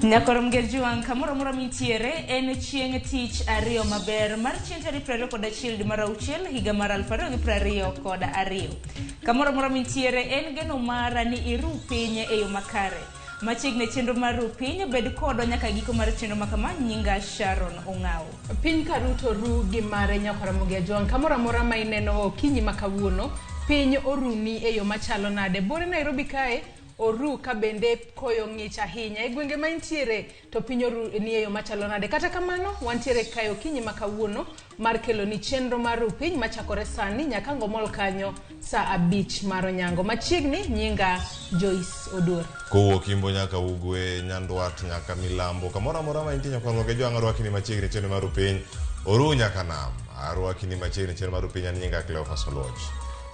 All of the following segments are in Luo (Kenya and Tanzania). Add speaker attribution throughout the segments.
Speaker 1: Nyakoro Mgerjuang' kamoro amora mintiere en chieng' tich ariyo maber mar chieng' tarik 21 dwe mar auchiel higa mar 2022. Kamoro amora mintiere en geno mara ni iru piny e yo makare. Machiegni e chenro mar ru piny bed kodwa nyaka giko mar chenro makama nyinga Sharon Ong'awo.
Speaker 2: Piny ka ru to ru gi mare nyaka Ramogi Ajwang'. Kamoro amora ma ineno okinyi ma kawuono, piny oruni e yo machalo nade? Buore Nairobi kae oru ka bende koyo ng'ich ahinya. E gwenge ma intiere to piny oru ni e yo machalo nade? Kata kamano, wantiere kae okinyi ma kawuono mar keloni chenro mar ru piny machakore sani nyaka ngomol kanyo saa abich mar onyango. Machiegni nyinga Joyce Oduor.
Speaker 3: Kowuok Imbo nyaka Ugwe, Nyandwat nyaka Milambo, kamoro amora ma intie nyaka Ramogi Ajwang' arwaki ni machiegni chenro mar piny. Oru nyaka nam, arwaki ni machiegni chenro mar piny an nyinga Cleophas Oluoch.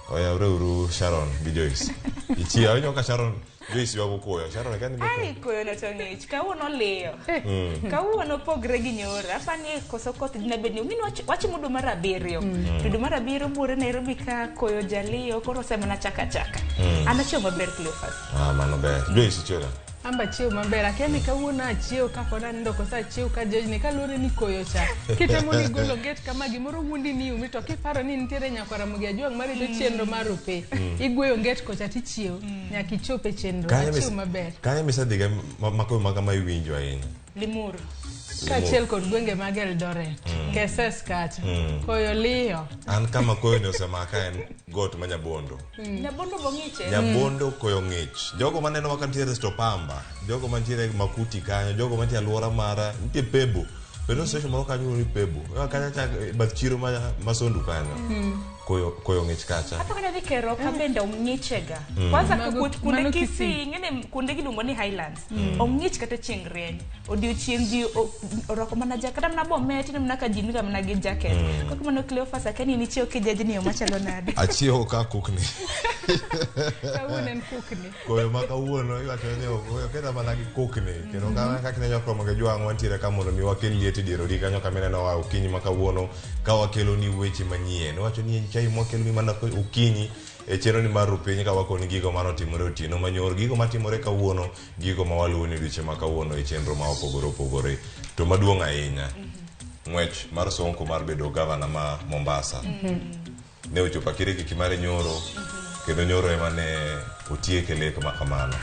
Speaker 3: Oyawre uru Sharon gi Joyce. Ichiew, awinjo ka Sharon Joyce ywago koyo. Sharon ka ni
Speaker 1: Ai, koyo no to ng'ich. Kawuono liyo. Kawuono pogre gi nyoro. Apani koso koth dina bed ni ng'ini wachimo dwe mar abiriyo. To dwe mar abiriyo buore Nairobi ka koyo jaliyo koro osemana chaka chaka. An achiew maber Cleophas.
Speaker 3: Ah, mano ber. Joyce ichiew nade?
Speaker 2: Amba chiew maber. Akia ni kawuono achiew ka pod anindo koso achiew ka jojni kaluwore ni koyo cha. Kitemo ni golo gate kama gimoro wuondi ni umi to kiparo ni nitiere nyakwar Ramogi Ajwang' marito chenro mar rupe. Igweyo nget kocha tichiew nyaka ichop e chenro.
Speaker 3: Kanyo
Speaker 2: Achiew
Speaker 3: mis-
Speaker 2: maber.
Speaker 3: Kanyo misedhiga ma koyo ma kama iwinjo ahinya.
Speaker 1: Limuru.
Speaker 2: Kaachiel kod gwenge mag Eldoret. Keses kacha. Koyo liyo.
Speaker 3: An kama koyo ni osemaka en got ma Nyabondo.
Speaker 1: Nyabondo bong'iche.
Speaker 3: Nyabondo koyo ng'ich. Jogo manenowa ka nitiere Stopamba, jogo mantiere Makuti kanyo, jogo mantie alwora mara, nitie Pebo. Petrol station moro kanyo iluongo ni Pebo. Eka Kanyo chak bath chiro ma, ma Sondu kanyo. Koyo, koyo ng'ich kacha.
Speaker 1: Hapa kanya dhi Keroka bende ong'ichega. Kwanza
Speaker 2: Mago-
Speaker 1: kuonde
Speaker 2: mano
Speaker 1: Kisii,
Speaker 2: Kisii.
Speaker 1: ing'eni kuonde giluongo ni Highlands. Ong'ich kata chieng' rieny. Odiochieng' ji orwako mana jacket, kata mana bomet ineno mana ka ji niga mana gi jacket. Kaka mano Cleophas akia ni nichiew kijajni yo machalo nade.
Speaker 3: Achiewo ka kukni.
Speaker 2: Kawuono en kukni.
Speaker 3: Koyo ma kawuono iwacho ni koyo keta mana gi kukni. Kendo kama kaka ineno Ramogi Ajwang' wantiere ka mondo mi wakel liet e dier odi kanyo kama ineno wa okinyi ma kawuono ka wakelo ni weche manyien. Iwacho ni en chai mwakelo ni mana okinyi e chenro ni mar rupiny ka wakoni gigo mane otimore otieno manyoro, gigo matimore kawuono, gigo ma waluwo ni odiochieng' ma kawuono e chenro ma opogore opogore. To maduong' ahinya, ng'wech mar Sonko mar bedo gavana ma Mombasa ne ochopo akirikiki mare nyoro kendo nyoro ema ne otieke lek ma kamano.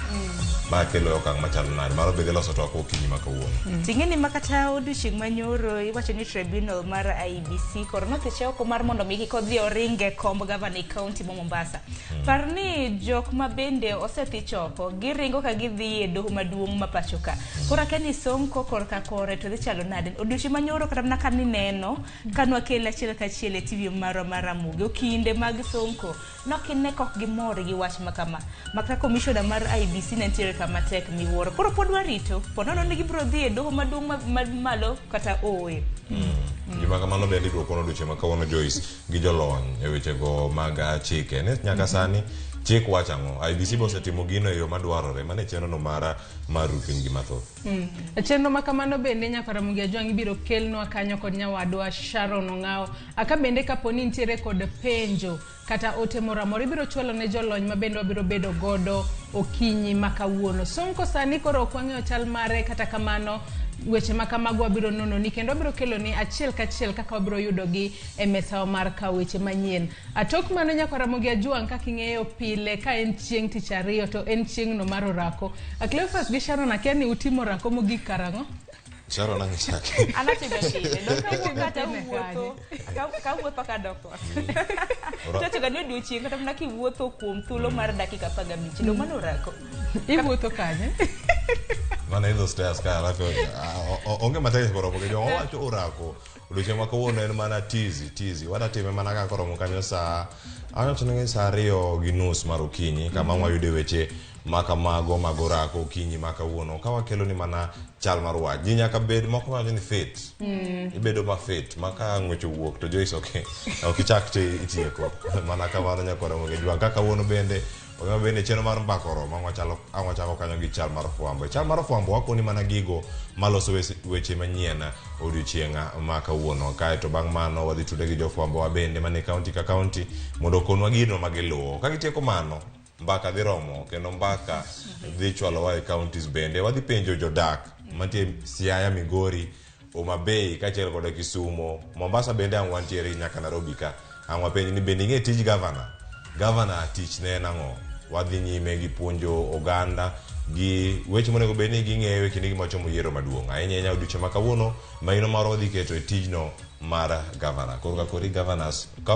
Speaker 3: Ma kelo e okang' machalo nade? Mano be dhi loso twak okinyi ma kawuono.
Speaker 1: Ting'e ni makata odiochieng' manyoro iwacho ni tribunal mar IEBC koro nothiche oko mar mondo mi kik odhi oringe komb gavana e kaunti ma Mombasa. Par ni jok ma bende osethich oko giringo ka gidhi e doho maduong' ma pacho ka. Koro akia ni Sonko korka kore to dhi chalo nade. Odiochieng' manyoro kata mana ka nineno ka nwakele achiel kachiel e TV marwa mar Ramogi okinde mag Sonko nokine kok gimor gi wach ma kama. Makata commissioner mar IEBC ne nitiere kama tek miwuoro. Koro pod warito. Po nono ni gibiro dhi e doho maduong' ma malo kata ooyo.
Speaker 3: Gima kamano bende idwoko kono odiochieng' ma kawuono Joyce gi jolony e wechego mag chike. Ni nyaka sani chik wacho ang'o? IEBC be osetimo gino e yo madwarore. Mano e chenro no mara mar ru piny gi mathoth.
Speaker 2: Chenro ma kamano bende nyaka Ramogi Ajwang' ibiro kelnwa kanyo kod nyawadwa Sharon Ong'awo. Aka bende kapo ni nitiere kod penjo kata ote moro amora ibiro chwalo ne jolony ma bende wabiro bedo godo okinyi ma kawuono. Sonko sani koro ok wang'eyo chal mare kata kamano weche ma kamago wabiro nononi kendo wabiro keloni achiel kachiel kaka wabiro yudogi e mesawa mar kawo weche manyien. Tok mano nyaka Ramogi Ajwang' kaka ing'eyo pile ka en chieng' tich ariyo to en chieng'no mar orako. Cleophas gi Sharon akia ni utimo orako mogik karang'o?
Speaker 3: Sharon ang' ichake.
Speaker 1: An atime pile. Dong' kawuok kata
Speaker 2: Itime
Speaker 1: wuotho. Kawuotho kadok ot.
Speaker 3: Ora-
Speaker 1: Iwacho ga ni odiochieng' kata mana kiwuotho kuom thuolo mar dakika 15. Dong' mano orako.
Speaker 2: Iwuotho kanye?
Speaker 3: Mana idho stairs ka alafu onge matek koromo gi joma wacho orako. Odiochieng' ma kawuono en mana tizi tizi. Wadatime mana ka koromo kanyo saa awacho ni saa 2:30 mar okinyi kama wayude weche ma kamago mag orako okinyi ma kawuono ka wakelo ni mana chal mar wach. Ji nyaka bed moko wacho ni fit. Ibedo ma fit ma ka ng'wech owuok to Joyce ok ok ichak to itieko. Mana kamano nyakwar Ramogi Ajwang'. Ka kawuono bende Omiyo bende chenro mar mbaka oromo ang' wachalo ang' wachako kanyo gi chal mar fwambo. E chal mar fwambo wakoni mana gigo maloso weche manyien odiochieng' ma kawuono. Kae to bang' mano wadhi tude gi jofwambo wa bende manie kaunti ka kaunti mondo okonwa gino ma giluwo. Ka gitieko mano, Mbaka dhi romo kendo mbaka dhi chwalowa e counties bende. Wadhi penjo jodak mantie Siaya, Migori, Homa Bay kaachiel koda Kisumo, Mombasa bende ang' wantiere nyaka Nairobi ka. Ang' wapenj ni bende ing'e tij gavana? Gavana tich ne en ang'o? Wadhi nyime gi puonjo oganda gi weche monego bed ni ging'eyo e kindegi machomo yiero maduong'. Ahinya ahinya odiochieng' ma kawuono maino marwa wadhi keto e tijno mar gavana. Koro ka kori governors, ka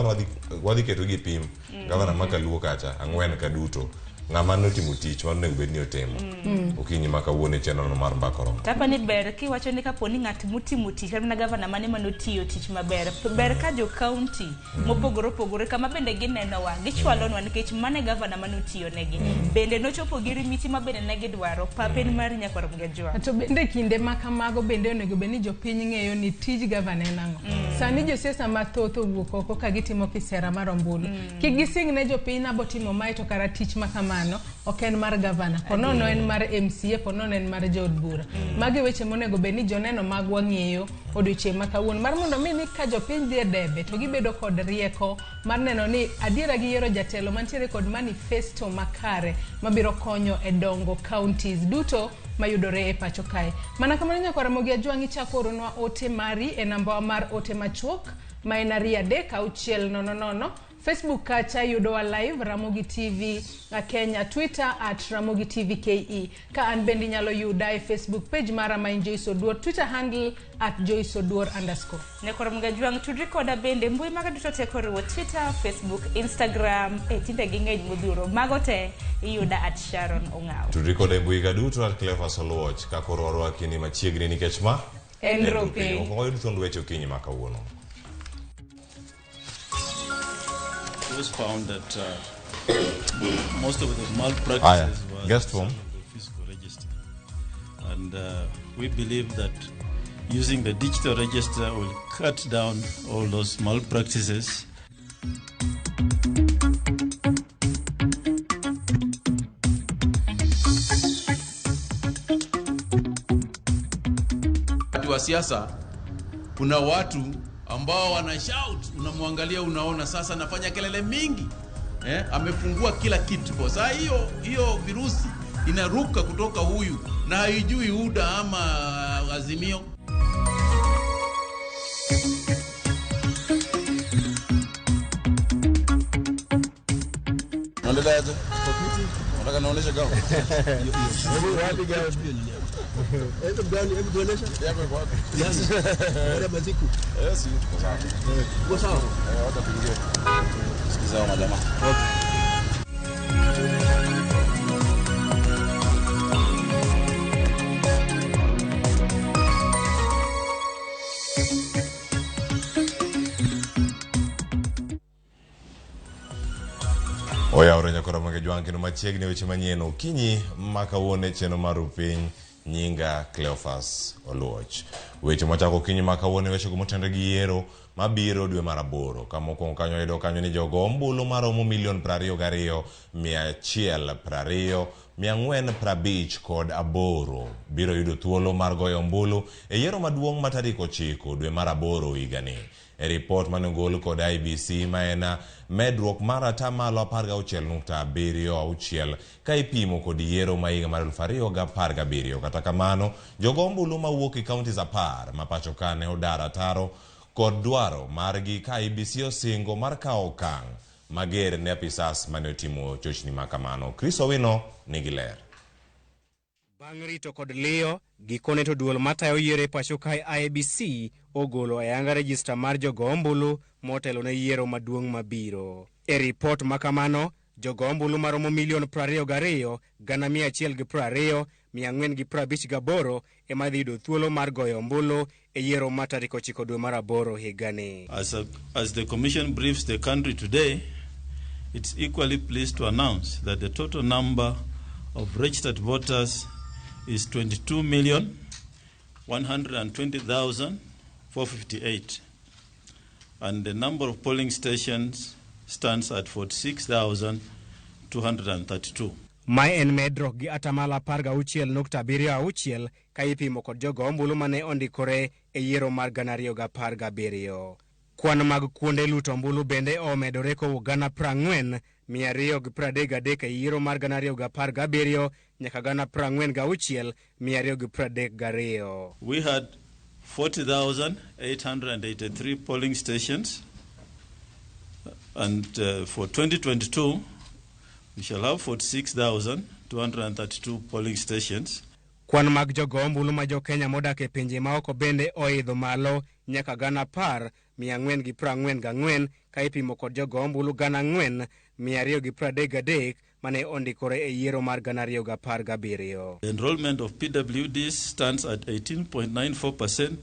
Speaker 3: wadhi keto gi pim gavana ma kaluo kacha ang'wen ka duto ng'ama notimo tich ma onego bed ni otimo okinyi ma kawuono e chenro no mar mbaka oromo.
Speaker 1: Tapa ni ber kiwacho ni kapo ni ng'at motimo tich kata mana gavana mane manotiyo tich maber ber ka jo county mopogore opogore kama bende ginenowa gichwalonwa nikech mane gavana manotiyo negi bende nochopo gi rimiti ma bende ne gidwaro pap en mari nyakwar Mgajwa.
Speaker 2: To bende kinde ma kamago bende onego bed ni jopiny ng'eyo ni tij gavana en ang'o. Sani josiasa mathoth owuok oko ka gitimo kisera mar ombulu. Kik gising ne jopiny nabo timo mae to kara tich ma kamano ok en mar gavana. Po nono en mar MCA, po nono en mar jood bura. Magi weche monego bed ni joneno magwa ng'eyo odiochieng' ma kawuono. Mar mondo mi ni ka jopiny dhi e debe to gibedo kod rieko mar neno ni adiera giyiero jatelo mantiere kod manifesto makare mabiro konyo e dongo counties duto mayudore e pacho kae. Mana kamano nyakwar Ramogi Ajwang' ichako oronwa ote mari e nambawa mar ote machuok ma en 23600. Facebook kacha yudowa live Ramogi TV Kenya, Twitter at Ramogi TV KE. Ka an bende inyalo yuda e Facebook page mara ma en Joyce Oduor, Twitter handle at Joyce Oduor underscore.
Speaker 1: Nyakwar Mgajwang' tudri koda bende mbui maga duto te koriwo Twitter, Facebook, Instagram e tinde ging'eny modhuro mago te iyuda at Sharon Ong'aw.
Speaker 3: Tudri koda e mbui ka duto at Cleophas Oluoch ka koro warwaki ni machiegni nikech ma
Speaker 2: En Rupiny.
Speaker 3: Mokwongo wayud thuond weche okinyi ma kawuono.
Speaker 4: It was found that most of the
Speaker 3: Aya,
Speaker 4: malpractices were
Speaker 3: guest form.
Speaker 4: of the physical register. And we believe that using the digital register will cut down all those malpractices.
Speaker 5: Wakati wa siasa kuna watu ambao wana shout, unamwangalia unaona sasa anafanya kelele mingi amefungua kila kitu. Kwa saa hiyo hiyo virusi inaruka kutoka huyu na haijui UDA ama Azimio.
Speaker 6: Unaendeleaje? Unataka nionyeshe gauni?
Speaker 7: Hebu wapi gauni? Hebu gauni, hebu tuonesha.
Speaker 6: Yako iko wapi?
Speaker 7: Baada ya maziku.
Speaker 6: Eh, si tuko sawa.
Speaker 7: Uko sawa?
Speaker 6: Eh, wacha tuingie. Sikiza hao majamaa.
Speaker 3: Oyawre nyakora Mgajwang' kendo machiegni weche manyien okinyi ma kawuono e chenro mar Rupiny nyinga Cleophas Oluoch. Weche mwachako okinyi ma kawuono wechego motenore gi yiero mabiro dwe mar aboro. Kama mokwongo kanyo yudo kanyo ni jogo ombulu maromo milion 22,120 458 biro yudo thuolo mar goyo ombulu e yiero maduong' ma tarik 9 dwe mar aboro higani. E ripot mane ogol kod IEBC ma en medruok mar 16.76% ka ipimo kod yiero ma higa mar 2017. Kata kamano, jogo ombulu mawuok e counties 10 ma pacho ka ne odar ataro kod dwaro margi ka IEBC osingo mar kawo okang' mager ne apisas mane otimo chochni ma kamano. Chris Owino nigi ler.
Speaker 8: Bang' rito kod liyo, gikone to duol matayo yiero e pacho kae IEBC ogolo ayanga rejista mar jogo ombulu motelo ne yiero maduong' mabiro. E ripot ma kamano, jogo ombulu maromo milion 22,120 458 ema dhi yudo thuolo mar goyo ombulu e yiero ma tarik 9 dwe mar aboro higani.
Speaker 4: As the Commission briefs the country today, it's equally pleased to announce that the total number of registered voters is 22,120,458, and the number of polling stations stands at 46,232.
Speaker 8: Mae en medruok gi atamalo 16.76 ka ipimo kod jogo ombulu mane ondikore e yiero mar 2017. Kwan mag kuonde luto ombulu bende omedore kowuok 40,000 233 e yiero mar 2017 nyaka 46,232.
Speaker 4: We had 40,883 polling stations, and for 2022 we shall have 46,232 polling stations.
Speaker 8: Kwan mag jogo ombulu ma jo-Kenya modak e pinje maoko bende oidho malo nyaka 10,444 ka ipimo kod jogo ombulu 4,233 mane ondikore e yiero mar 2017.
Speaker 4: The enrollment of PWDs stands at 18.94%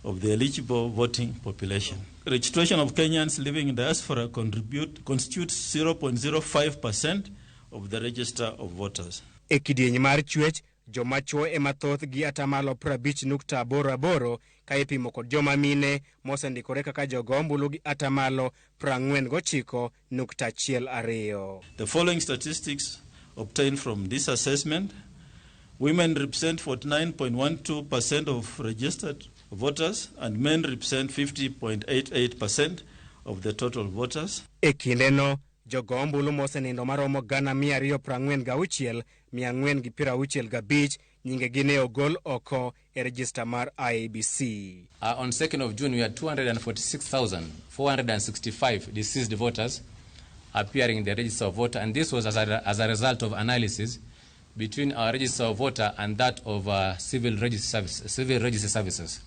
Speaker 4: of the eligible voting population. Registration of Kenyans living in diaspora constitutes 0.05% of the register of voters.
Speaker 8: E kidieny mar chwech, joma chwo ema thoth gi atamalo 50.88 ka ipimo kod joma mine mosendikore kaka jogo ombulu gi atamalo 49.12.
Speaker 4: The following statistics obtained from this assessment: women represent 49.12% of registered voters and men represent 50.88% of the total voters.
Speaker 8: E kindeno, jogo ombulu mosenindo maromo 246,465 nyingegi ne ogol oko e rejista mar IEBC.
Speaker 9: On 2nd of June, we had 246,465 deceased voters appearing in the register of voter, and this was as a result of analysis between our register of voter and that of civil register services.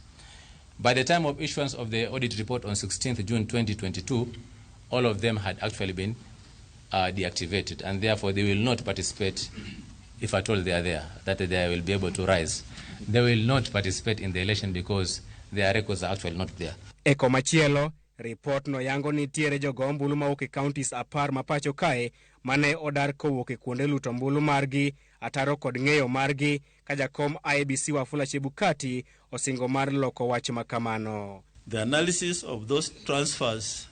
Speaker 9: By the time of issuance of the audit report on 16th June 2022, all of them had actually been deactivated, and therefore they will not participate, if at all they are there, that they will be able to rise. They will not participate in the election because their records are actually not there.
Speaker 8: E komachielo, report no yango nitiere jogo ombulu mawuok e counties 10 ma pacho kae mane odar kowuok e kuonde luto ombulu margi, ataro kod ng'eyo margi, ka jakom IEBC Wafula Chebukati osingo mar loko wach makamano.
Speaker 4: The analysis of those transfers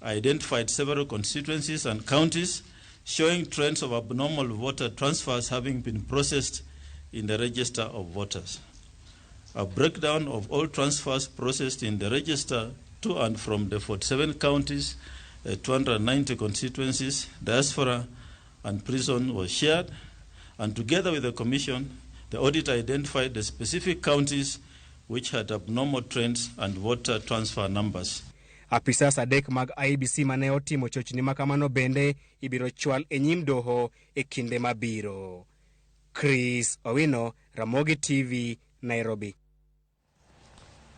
Speaker 4: identified several constituencies and counties showing trends of abnormal voter transfers having been processed in the register of voters. A breakdown of all transfers processed in the register to and from the 47 counties, 290 constituencies, diaspora and prison was shared, and together with the Commission, the audit identified the specific counties which had abnormal trends and voter transfer numbers.
Speaker 8: Apisas adek mag IEBC mane otimo chochni makamano bende ibiro chwal e nyim doho e kinde mabiro. Chris Owino, Ramogi TV, Nairobi.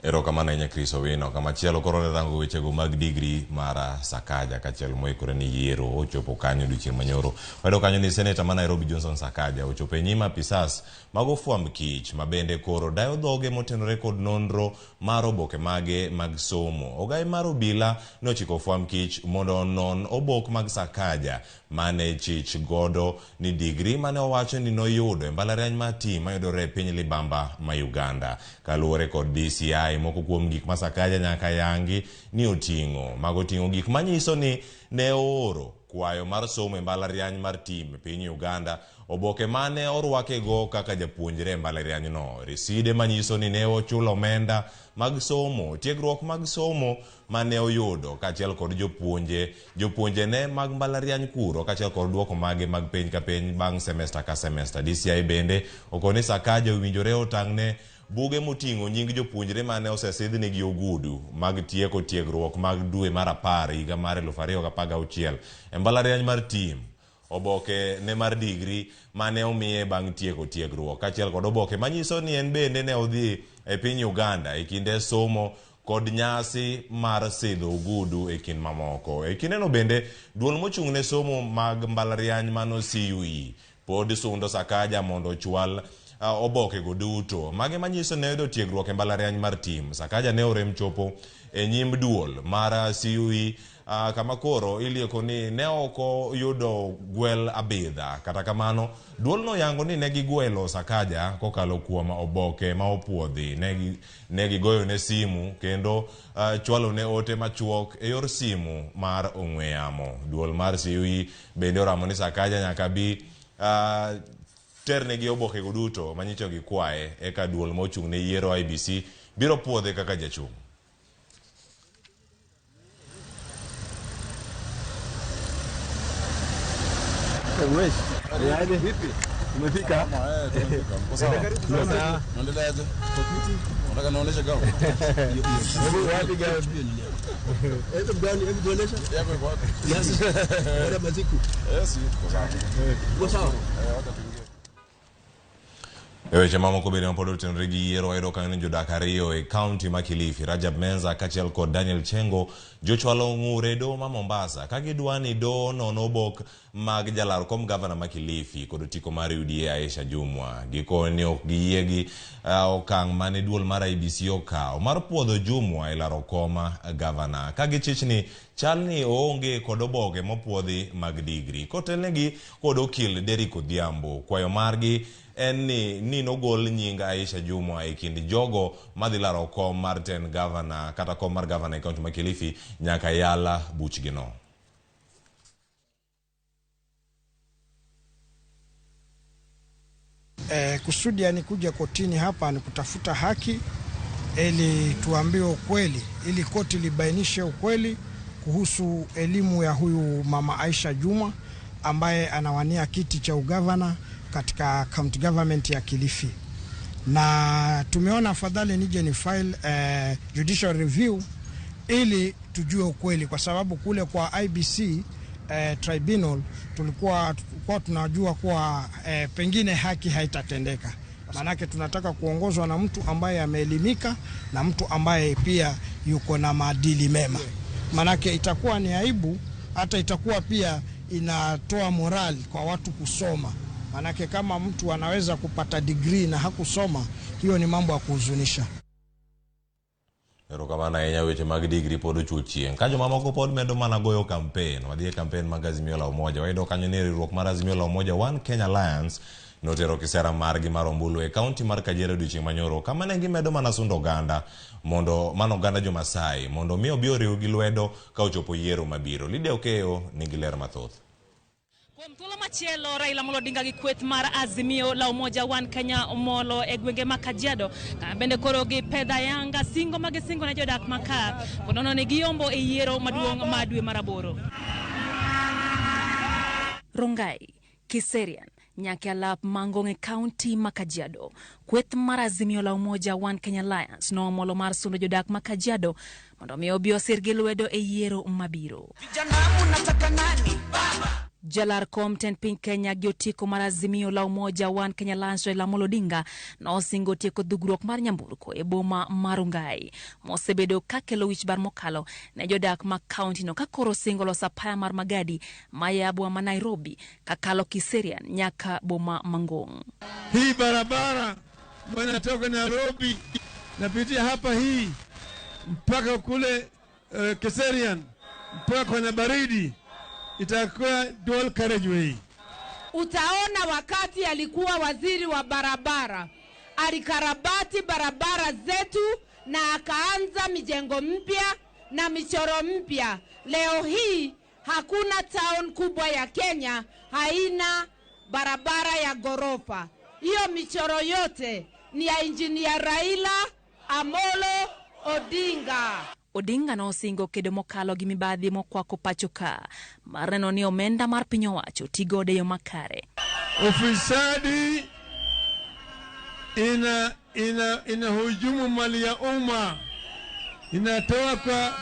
Speaker 3: Erokamano ahinya Chris Owino. Kamachielo koro ne rango wechego mag digri mar Sakaja kaachiel moikore ni yiero ochopo kanyo odiochieng' manyoro. Wayudo kanyo ni seneta ma Nairobi Johnson Sakaja ochopo e nyim apisas mag ofwamb kich ma bende koro dayo dhoge motenore kod nonro mar oboke mage mag somo. Ogai mar obila nochiko ofwamb kich mondo onon obok mag Sakaja mane chich godo ni digri mane owacho ni noyudo e mbalariany mar TIM mayudore e piny Libamba ma Uganda. Kaluwore kod DCI, moko kuom gik ma Sakaja nyaka yangi ni oting'o mago oting'o gik manyiso ni ne ooro kwayo mar somo e mbalariany mar TIM e piny Uganda, oboke mane orwakego kaka japuonjre e mbalariany no, riside manyiso ni ne ochulo omenda mag somo, tiegruok mag somo mane oyudo kaachiel kod jopuonjene mag mbalariany kuro kaachiel kod duoko mage mag penj ka penj bang' semester ka semester. DCI bende okoni Sakaja owinjore otang'ne buge moting'o nying jopuonjre mane osesidhnegi ogudu mag tieko tiegruok mag dwe mar 10 higa mar 2016 e mbalariany mar TIM, oboke ne mar digri mane omiye bang' tieko tiegruok kaachiel kod oboke manyiso ni en bende ne odhi e piny Uganda e kinde somo kod nyasi mar sidho ogudu e kind mamoko. E kindeno bende duol mochung' ne somo mag mbalariany mano CUE pod sundo Sakaja mondo ochwal oboke go duto mage manyiso ne oyudo tiegruok e mbalariany mar TIM. Sakaja ne orem chopo e nyim duol mar CUE kama koro ilieko ni ne ok oyudo gwel abidha. Kata kamano duol no yango ni ne gigwelo Sakaja kokalo kuom oboke ma opuodhi, ne gigoyo ne simu kendo chwalo ne ote machuok e yor simu mar ong'we yamo. Duol mar CUE bende oramo ni Sakaja nyaka bi ternegi oboke go duto manyicho gikwaye eka duol mochung' ne yiero IEBC biro puodhe kaka jachung'.
Speaker 7: Vipi? Umefika?
Speaker 6: Mko sawa? Unaendeleaje? Unataka nionyeshe gauni?
Speaker 7: Hebu wapi gauni? Hebu gauni, hebu tuonyeshe.
Speaker 6: Yako iko wapi?
Speaker 7: Yes. Baada maziku.
Speaker 6: Yes, tuko sawa.
Speaker 7: Uko sawa?
Speaker 6: Eh, wacha tuingie.
Speaker 3: E weche mamoko bende mapod otenore gi yiero wayudo kanyo ni jodak ariyo e kaunti ma Kilifi, Rajab Menza kaachiel kod Daniel Chengo jochwalo ng'ur e doho ma Mombasa ka gidwa ni doho non obok mag jalar kom gavana ma Kilifi kod otiko mar UDA Aisha Jumwa. Gikoni ok giyie gi okang' mane duol mar IEBC okawo mar puodho Jumwa e laro kom gavana ka gichich ni chal ni oonge kod oboke mopuodhi mag digri. Kotelnegi kod okil Derrick Odhiambo, kwayo margi en ni nogol nying Aisha Jumwa e kind jogo madhi laro kom mar tend gavana kata kom mar gavana e kaunti ma Kilifi nyaka yala buchgino.
Speaker 10: Kusudi yani kuja kotini hapa ni kutafuta haki ili tuambiwe ukweli, ili koti libainishe ukweli kuhusu elimu ya huyu mama Aisha Jumwa ambaye anawania kiti cha ugavana katika county government ya Kilifi. Na tumeona afadhali nije ni file judicial review ili tujue ukweli, kwa sababu kule kwa IBC tribunal tulikuwa tunajua kuwa pengine haki haitatendeka. Maanake tunataka kuongozwa na mtu ambaye ameelimika na mtu ambaye pia yuko na maadili mema. Maanake itakuwa ni aibu, hata itakuwa pia inatoa morali kwa watu kusoma. Maanake kama mtu anaweza kupata degree na hakusoma, hiyo ni mambo ya kuhuzunisha.
Speaker 3: Erokamano ahinya weche mag digri pod ochuo chieng'. Ka jomamoko pod medo mana goyo kampen, wadhi e kampen mag Azimio la Umoja. Wayudo kanyo ni riwruok mar Azimio la Umoja One Kenya Alliance notero kisera margi mar ombulu e kaunti mar Kajiado odiochieng' manyoro, kama ne gimedo mana sundo oganda mondo mano oganda jo-Masai mondo mi obi oriw gi lwedo ka ochopo yiero mabiro. Lydia Okeyo nigi ler mathoth.
Speaker 11: Kuom thuolo machielo Raila Amolo Odinga gi kweth mar Azimio la Umoja One Kenya omolo e gwenge ma Kajiado, ka bende koro gi pedha yanga singo ma gisingo ne jodak ma ka konono ni giyombo e yiero maduong' ma dwe mar aboro. Rongai, Kiserian, nyaka alap Mangong e kaunti ma Kajiado. Kweth mar Azimio la Umoja One Kenya Alliance noomolo mar sundo jodak ma Kajiado mondo mi obi osir gi lwedo e yiero mabiro. Jalar kom tend piny Kenya gi otiko mar Azimio la Umoja One Kenya Alliance Raila Amolo Odinga nosingo tieko dhugruok mar nyamburko e boma mar Rongai mosebedo kakelo wich bar mokalo ne jodak ma kaunti no, ka koro singo loso apaya mar Magadi maya boma ma Nairobi kakalo Kiserian nyaka boma Mangong.
Speaker 12: Hii barabara wanatoka Nairobi napitia hapa hii mpaka kule Kiserian mpaka kwenye baridi itakuwa dual carriageway.
Speaker 13: Utaona wakati alikuwa waziri wa barabara alikarabati barabara zetu na akaanza mijengo mpya na michoro mpya. Leo hii hakuna town kubwa ya Kenya haina barabara ya gorofa. Hiyo michoro yote ni ya Engineer Raila Amolo Odinga.
Speaker 11: Odinga nosingo kedo mokalo gi mibadhi mokwako pacho ka mar neno ni omenda mar piny owacho tigodo e yo makare.
Speaker 12: Ufisadi inahujumu mali ya umma, inatoa kwa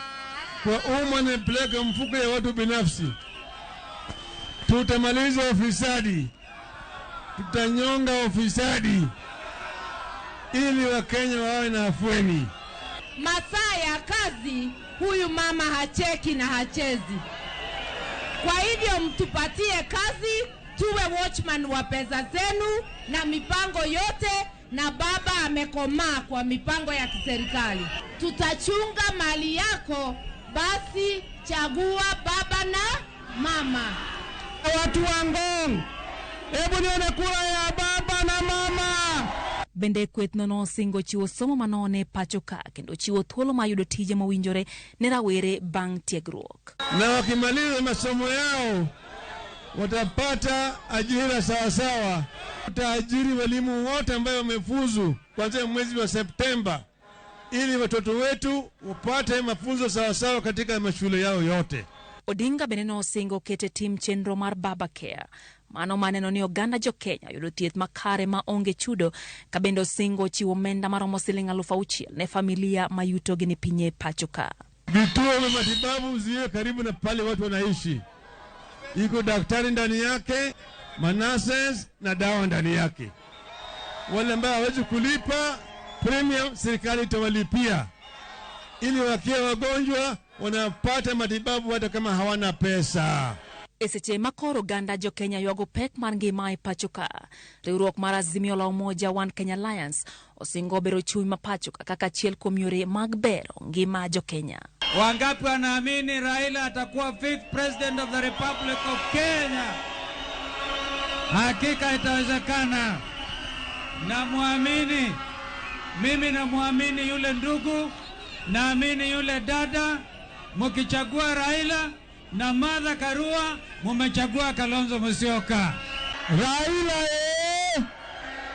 Speaker 12: umma na peleka mfuko ya watu binafsi. Tutamaliza ufisadi, tutanyonga ufisadi ili Wakenya wawe na afueni.
Speaker 13: Masaa ya kazi huyu mama hacheki na hachezi. Kwa hivyo mtupatie kazi, tuwe watchman wa pesa zenu na mipango yote, na baba amekomaa kwa mipango ya kiserikali. Tutachunga mali yako, basi chagua baba na mama.
Speaker 12: Watu wa Ngong, hebu nione kura ya baba na mama.
Speaker 11: Bende kweth no nosingo chiwo somo manone pacho ka kendo chiwo thuolo mar yudo tije mowinjore ne rawere bang' tiegruok.
Speaker 12: Na wakimaliza masomo yao watapata ajira sawasawa. Tutaajiri walimu wote ambao wamefuzu kuanzia mwezi wa Septemba ili watoto wetu wapate mafunzo sawasawa katika mashule yao yote.
Speaker 11: Odinga bende nosingo kete tim chenro mar Baba Care Mano maneno ni oganda jo Kenya yudo thieth makare ma onge chudo ka bende osingo chiwo omenda maromo siling 6,000 ne familia ma yutogi ni piny e pacho ka.
Speaker 12: Vituo vya matibabu ziwe karibu na pale watu wanaishi, iko daktari ndani yake, manases na dawa ndani yake. Wale ambao hawezi kulipa premium, serikali itawalipia ili wakiwa wagonjwa wanapata matibabu hata kama hawana pesa.
Speaker 11: E seche ma koro oganda jo Kenya ywago pek mar ngima e pacho ka, riwruok mar Azimio la Umoja One Kenya Alliance osingo bero chuny ma pacho ka kaka achiel kuom yore mag bero ngima jo Kenya.
Speaker 14: Wangapi wanaamini Raila atakuwa fifth president of the Republic of Kenya? Hakika itawezekana. Namwamini, mimi namwamini yule ndugu, naamini yule dada. Mkichagua Raila na Martha Karua, mumechagua Kalonzo Musyoka.
Speaker 12: Raila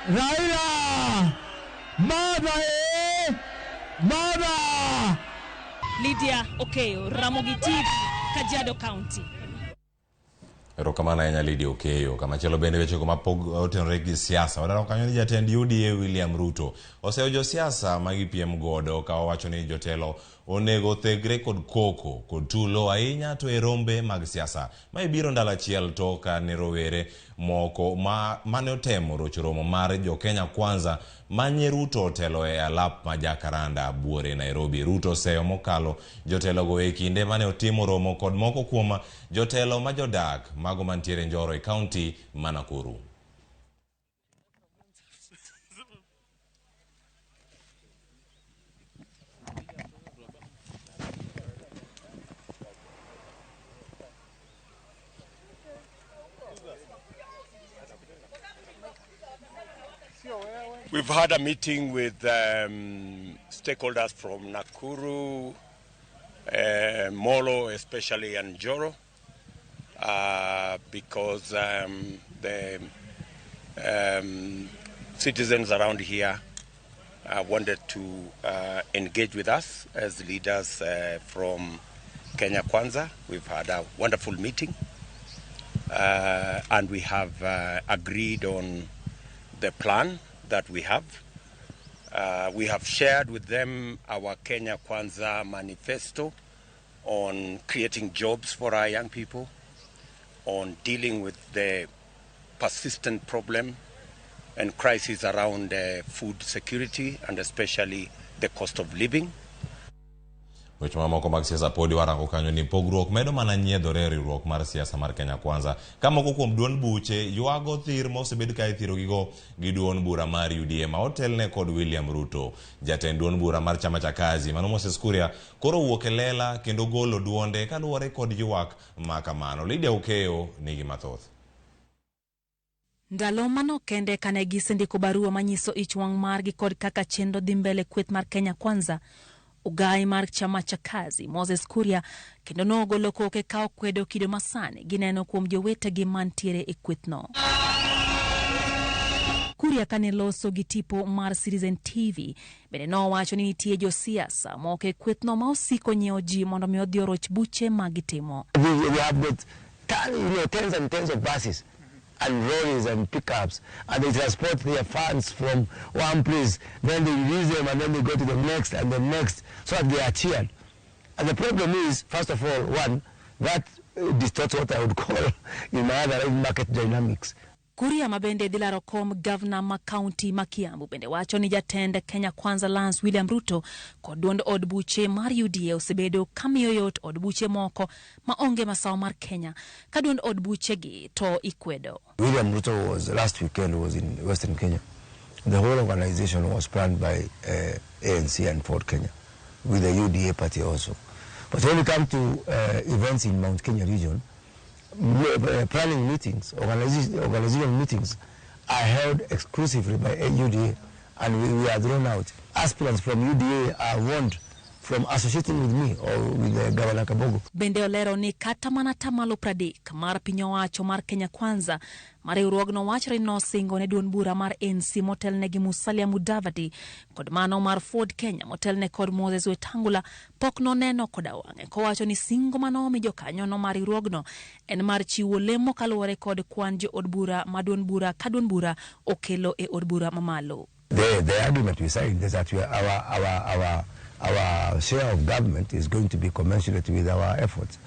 Speaker 12: Raila! Martha Martha!
Speaker 11: Lydia Okeyo, Ramogi TV, Kajiado County.
Speaker 3: Erokamano ahinya Lydia Okeyo. Kamachielo bende wechego mapog otenore gi siasa. Wadwaro kanyo ni jatend UDA William Ruto oseyo josiasa ma gipiem godo ka owacho ni jotelo onego thegre kod koko kod tulo ahinya to e rombe mag siasa. Mae biro ndalo achiel to ka ne rowere moko mane otemo rocho romo mar jo Kenya Kwanza manye Ruto otelo e alap ma Jacaranda buore Nairobi. Ruto oseyo mokalo jotelogo e kinde mane otimo romo kod moko kuom jotelo ma jodak mago mantiere Njoro e kaunti ma Nakuru.
Speaker 15: We've had a meeting with stakeholders from Nakuru, Molo especially, and Njoro, because the citizens around here wanted to engage with us as leaders from Kenya Kwanza. We've had a wonderful meeting, and we have agreed on the plan that we have. We have shared with them our Kenya Kwanza manifesto on creating jobs for our young people, on dealing with the persistent problem and crisis around food security and especially the cost of living.
Speaker 3: Weche mamoko mag siasa podi warango kanyo ni pogruok medo mana nyiedhore e riwruok mar siasa mar Kenya Kwanza ka moko kuom duond buche ywago thir ma osebed ka ithirogigo gi duond bura mar UDA ma otelne kod William Ruto. Jatend duond bura mar chama cha Kazi mano Moses Kuria koro owuok e lela kendo golo duonde kaluwore kod ywak ma kamano. Lydia Okeyo nigi mathoth.
Speaker 11: Ndalo manok kende kane gisendiko barua manyiso ich wang' margi kod kaka chenro dhi mbele kweth mar Kenya Kwanza, ogai mar chama cha Kazi Moses Kuria kendo nogolo koke ka okwedo kido masani gineno kuom jowetegi mantiere e kwethno. Kuria kane loso gi tipo mar Citizen TV bende nowacho ni nitie josiasa moko e kwethno ma osiko nyiewo ji mondo mi odhi oroch buche ma gitimo.
Speaker 7: We have got tens and tens of buses and lorries and pickups, and they transport their funds from one place, then they release them and then they go to the next and the next, so that they are cheered. And the problem is, first of all, one, that distorts what I would call in my other market dynamics.
Speaker 11: Kuria mabende dhi laro kom gavana ma kaunti ma Kiambu bende wacho ni jatend Kenya Kwanza Lance William Ruto kod duond od buche mar UDA osebedo kamiyo yot od buche moko ma onge masawa mar Kenya ka duond od buchegi to ikwedo.
Speaker 7: William Ruto was last weekend was in Western Kenya. The whole organization was planned by ANC and Ford Kenya with the UDA party also. But when we come to events in Mount Kenya region, planning meetings, organizational meetings are held exclusively by UDA, and we are thrown out. Aspirants from UDA are warned from associating with me or with Governor Kabogo.
Speaker 11: Bende olero ni kata mana 30% mar piny owacho mar Kenya Kwanza ma riwruogno wachore ni nosingo ne duond bura mar ANC motelne gi Musalia Mudavadi kod mano mar Ford Kenya motelne kod Moses Wetangula pok noneno koda wang'e, kowacho ni singo manomi jokanyono mar riwruogno en mar chiwo lemo kaluwore kod kwan jo od bura ma duond bura ka duond bura okelo e od bura mamalo.
Speaker 7: The agreement we signed is that our share of government is going to be commensurate with our efforts.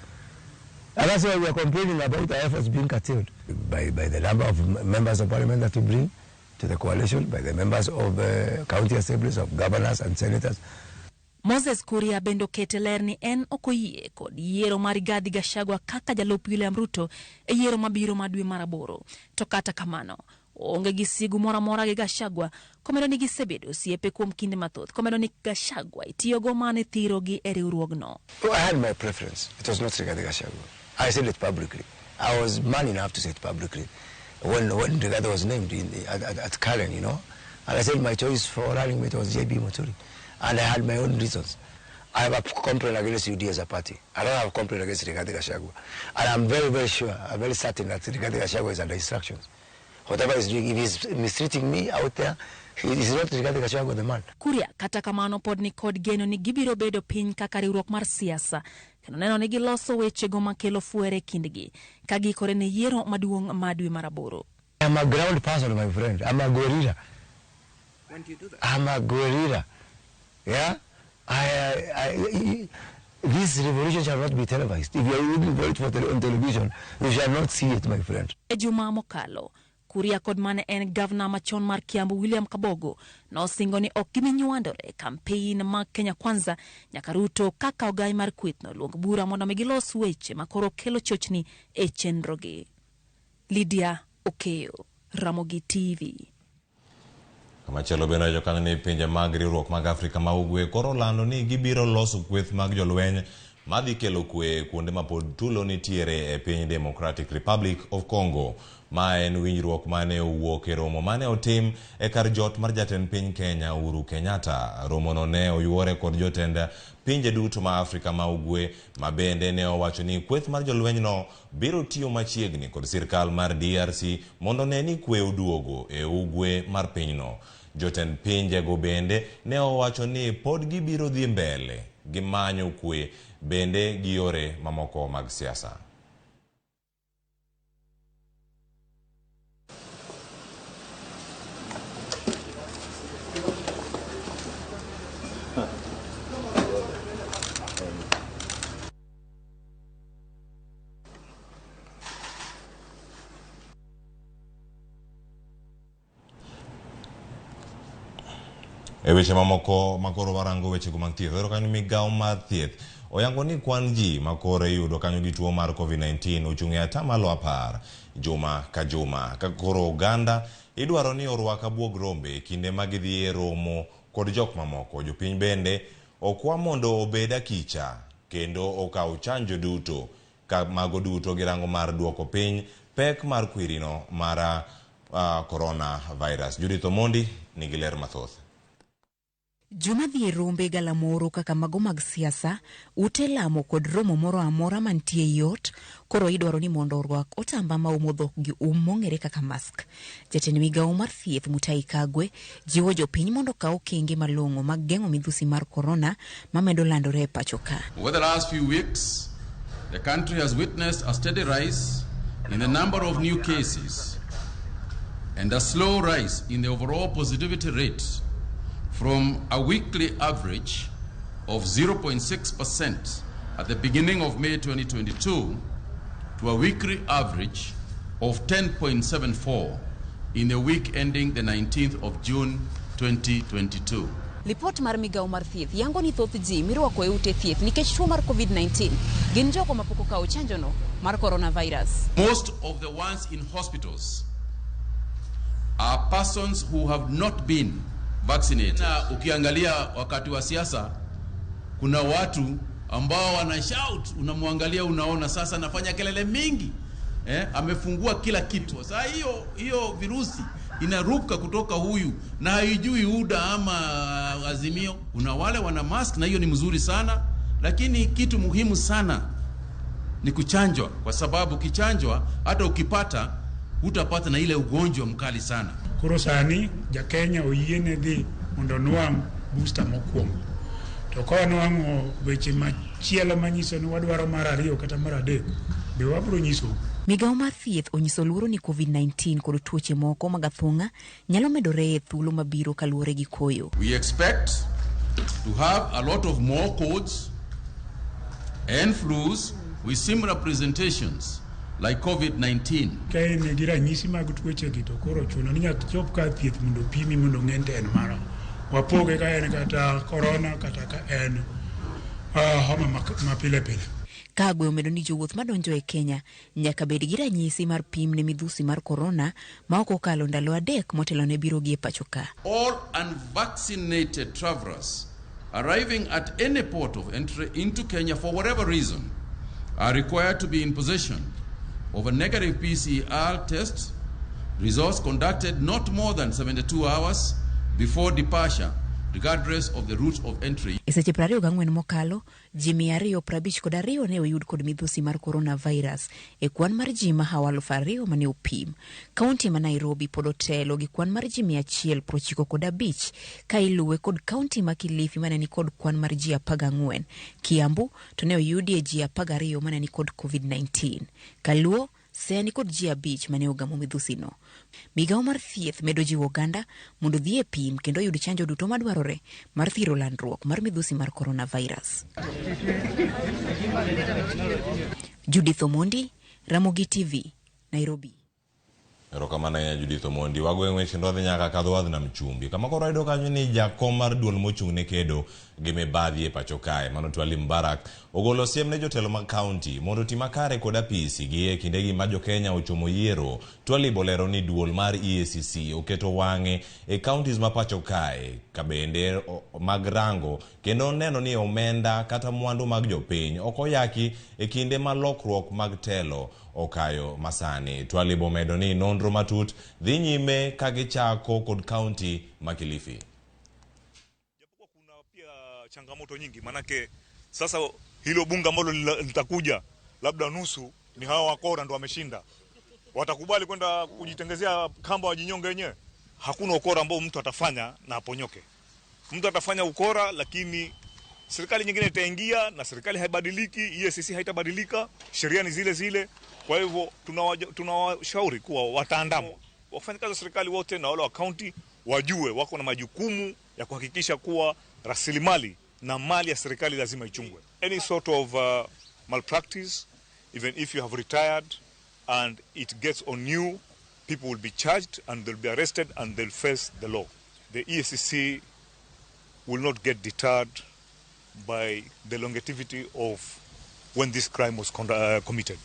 Speaker 7: And that's why we are complaining about our efforts being curtailed by the number of members of parliament that we bring to the coalition, by the members of county assemblies, of governors and senators.
Speaker 11: Moses Kuria bende okete ler ni en ok oyie kod yiero mar Rigathi Gachagua kaka jalup William Ruto e yiero mabiro mar dwe mar 8. To kata kamano, onge gi sigu moro amora gi Gachagua, komedo ni gisebedo osiepe kuom kinde mathoth, komedo ni Gachagua itiyogo mana e thirogi e riwruogno.
Speaker 7: Oh, I had my preference. It was not Rigathi Gachagua. I said it publicly. I was man enough to say it publicly when Rigathi was named at Karen, you know. And I said my choice for running mate was JB Muturi. And I had my own reasons. I have a complaint against UD as a party. I don't have a complaint against Rigathi Gachagua. And I'm very, very sure, I'm very certain that Rigathi Gachagua is under instructions. Whatever he's doing, if he's mistreating me out there, he is not Rigathi Gachagua the man.
Speaker 11: Kuria kata kamano pod ni kod geno ni gibiro bedo piny kaka riwruok mar siasa kendo neno ni giloso wechego makelo fuere kindgi ka giikore ne yiero maduong' ma dwe mar 8.
Speaker 7: I'm a ground person, my friend. I'm a guerrilla.
Speaker 16: When do you do that?
Speaker 7: I'm a guerrilla. Yeah? This revolution shall not be televised. If you are looking for it on television, you shall not see it, my friend.
Speaker 11: E juma mokalo, Kuria kod mane en gavana machon mar Kiambu William Kabogo nosingo ni ok gibi nywandore kampein mag Kenya Kwanza nyaka Ruto kaka ogai mar kwethno luong bura mondo mi gilos weche makoro kelo chochni e chenrogi. Lydia Okeyo, Ramogi TV.
Speaker 3: Kamachielo bende wacho kanyo ni pinje mag riwruok mag Afrika ma Ugwe koro lando ni gibiro loso kweth mag jolweny madhi kelo kwe kuonde ma pod tulo nitiere e piny Democratic Republic of Congo. Ma en winjruok mane owuok e romo mane otim e kar jot mar jatend piny Kenya Uhuru Kenyatta. Romono ne oyuore kod jotend pinje duto ma Afrika ma Ugwe, ma bende ne owacho ni kweth mar jolwenyno biro tiyo machiegni kod sirkal mar DRC mondo ne ni kwe oduogo e ugwe mar pinyno. Jotend pinjego bende ne owacho ni pod gibiro dhi mbele gi manyo kwe bende gi yore mamoko mag siasa. E weche mamoko makoro warango wechego mag thieth, ero kanyo migawo mar thieth oyango ni kwan ji makoro iyudo kanyo gi tuo mar COVID-19 ochung' e 10% juma ka juma. Ka koro oganda idwaro ni orwak abuog rombe e kinde ma gidhi e romo kod jok mamoko. Jopiny bende okwa mondo obed akicha kendo okaw chanjo duto ka mago duto girango mar duoko piny pek mar kwirino mar coronavirus. Judith Omondi nigi ler mathoth.
Speaker 16: Joma dhi e rombe galamoro kaka mago mag siasa, ute lamo kod romo moro amora mantie e ot, koro idwaro ni mondo orwak otamba maumo dhok gi um mong'ere kaka mask. Jatend migawo mar thieth Mutahi Kagwe jiwo jopiny mondo okaw okenge malong'o mag geng'o midhusi mar korona mamedo landore e pacho ka.
Speaker 5: Over the last few weeks, the country has witnessed a steady rise in the number of new cases and a slow rise in the overall positivity rate from a weekly average of 0.6% at the beginning of May 2022 to a weekly average of 10.74 in the week ending the 19th of June 2022.
Speaker 16: Lipot mar migawo mar thieth yango ni thoth ji mirwako e ute thieth nikech tuo mar COVID-19 gin jogo mapok okawo chanjono mar coronavirus.
Speaker 5: Most of the ones in hospitals are persons who have not been vaccinated. Na ukiangalia wakati wa siasa kuna watu ambao wana shout, unamwangalia unaona sasa anafanya kelele mingi. Amefungua kila kitu. Sasa hiyo virusi Inaruka kutoka huyu na haijui UDA ama Azimio. Kuna wale wana mask na hiyo ni mzuri sana, lakini kitu muhimu sana ni kuchanjwa, kwa sababu ukichanjwa hata ukipata hutapata na ile ugonjwa mkali sana.
Speaker 17: Koro sani ja Kenya oyiene dhi mondo onwang' booster mokwongo. To ka wanwang'o weche machielo manyiso ni wadwaro mar ariyo kata mar adek, be wabiro nyisou.
Speaker 16: Migawo mar thieth onyiso luoro ni COVID-19 kod tuoche moko mag athung'a nyalo medore e thuolo mabiro kaluwore gi koyo.
Speaker 5: We expect to have a lot of more colds and flus with similar presentations like COVID-19.
Speaker 17: Ka in gi ranyisi mag tuochegi to koro chuno ni nyaka ichop kar thieth mondo opimi mondo ong'e ni en mara. Wapoge ka en kata korona kata ka en homa ma pile pile.
Speaker 16: Kagwe omedo ni jowuoth madonjo e Kenya nyaka bed gi ranyisi mar pim ne midhusi mar korona ma ok okalo ndalo 3 motelo ne biro gi e pacho ka.
Speaker 5: All unvaccinated travelers arriving at any port of entry into Kenya for whatever reason are required to be in possession of a negative PCR test results conducted not more than 72 hours before departure, regardless of the route of entry.
Speaker 16: E seche 24 mokalo, ji 252 ne oyud kod midhusi mar coronavirus e kwan mar ji mahawo 2000 mane opim. Kaunti ma Nairobi pod otelo gi kwan mar ji 195 ka iluwe kod kaunti ma Kilifi mane nikod kwan mar ji 14. Kiambu to ne oyudie ji 12 mane nikod COVID-19. Kaluo Siaya nikod ji 5 mane ogamo midhusino. Migawo mar thieth medo jiwo oganda mondo odhi e pim kendo oyud chanjo duto madwarore mar thiro landruok mar midhusi mar coronavirus. Judith Omondi, Ramogi TV, Nairobi.
Speaker 3: Erokamano ahinya Judith Omondi. Wagoyo ng'wech kendo wadhi nyaka Kadho nam chumbi. Kama koro wayudo kanyo ni jakom mar duol mochung' ne kedo gi mibadhi e pacho kae, mano Twalib Mbarak, ogolo siem ne jotelo mag kaunti mondo oti makare kod apisi gi e kindegi ma jokenya ochomo yiero. Twalib olero ni duol mar EACC oketo wang'e e counties ma pacho kae ka bende mag rango kendo neno ni omenda kata mwandu mag jopiny ok oyaki e kinde ma lokruok mag telo okayo masani. Twalib omedo ni nonro matut dhi nyime ka gichako kod kaunti ma Kilifi.
Speaker 18: Changamoto nyingi, manake sasa hilo bunge ambalo litakuja labda nusu ni hawa wakora ndo wameshinda, watakubali kwenda kujitengezea kamba wajinyonge wenyewe? Hakuna ukora ambao mtu atafanya na aponyoke. Mtu atafanya ukora, lakini serikali nyingine itaingia na serikali haibadiliki, EACC haitabadilika, sheria ni zile zile. Kwa hivyo tunawashauri kuwa wataandamwa wafanyakazi wa serikali wote na wale wa kaunti wajue wako na majukumu ya kuhakikisha kuwa rasilimali na mali ya serikali lazima ichungwe. Any sort of malpractice, even if you have retired and it gets on you, people will be charged and they'll be arrested and they'll face the law. The EACC will not get deterred by the longevity of when this crime was committed.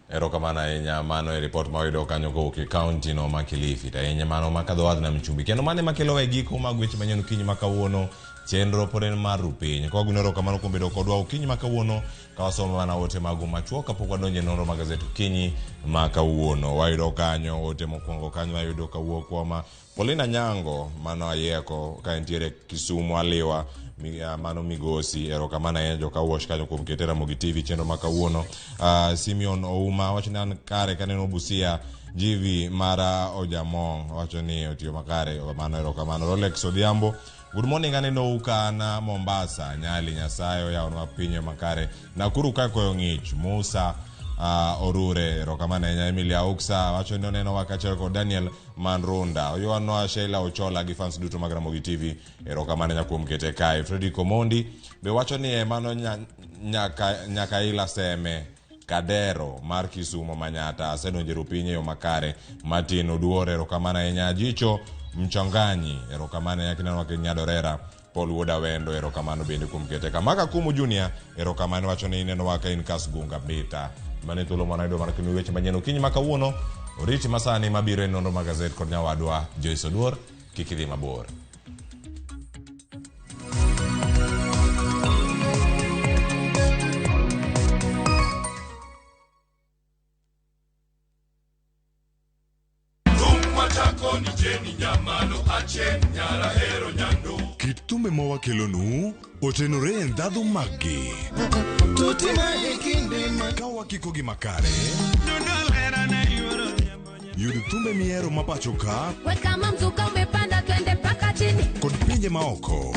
Speaker 3: Erokamano ahinya, mano e ripot ma wayudo kanyo kowuok e kaunti no ma Kilifi. To ahinya mano ma Kadho Wadh nam chumbi. Kendo mano ema kelo e giko mag weche manyien okinyi ma kawuono. Chenro pod en mar rupiny. Kwa gweno erokamano kuom bedo kodwa okinyi ma kawuono ka wasomo mana ote magu machuok kapok wadonjo e nonro mag gazet okinyi ma kawuono. Wayudo kanyo ote mokwongo kanyo wayudo kawuok kuom Paulina Nyango mano ayieko ka entiere Kisumu Aliwa mano Migosi. Erokamano ahinya joka Wash kanyo kuom kete Ramogi TV chenro ma kawuono. Simeon Ouma wacho ni an kare kaneno Busia GV mara Ojamong wacho ni otiyo makare, mano erokamano. Rolex Odhiambo, good morning, aneno ka an Mombasa, Nyali Nyasaye oyawonwa pinye makare. Nakuru ka koyo ng'ich, Musa Orure, erokamano ahinya. Emilia Oksa wacho ni oneno wa kaachiel kod Daniel Manrunda. Oyowanwa Sheila Ochola gi fans duto mag Ramogi TV, erokamano ahinya kuom kete kae. Fredrick Omondi be wacho ni mano nyaka ila seme Kadero mar Kisumu Manyata asedonjo e rupiny e yo makare. Martin Oduor, erokamano ahinya. Jicho Mchonganyi, erokamano ahinya kineno ka Nyadorera. Paul Wuod Awendo, erokamano bende kuom kete ka. Maka Kumu Junior, erokamano wacho ni ineno wa ka in Kasgunga Bita. Mano e thuolo mane wayudo mar kelo weche manyien okinyi ma kawuono. Oriti masani mabiro e nonro mag gazet kod nyawadwa Joyce Oduor. Kik idhi mabor.
Speaker 19: Kit thumbe ma wakelonu otenore e ndhadhu maggi. Ka wakikogi makare, yud thumbe mihero ma pacho ka
Speaker 20: We kama mzuka umepanda twende mpaka chini.
Speaker 19: kod pinje maoko.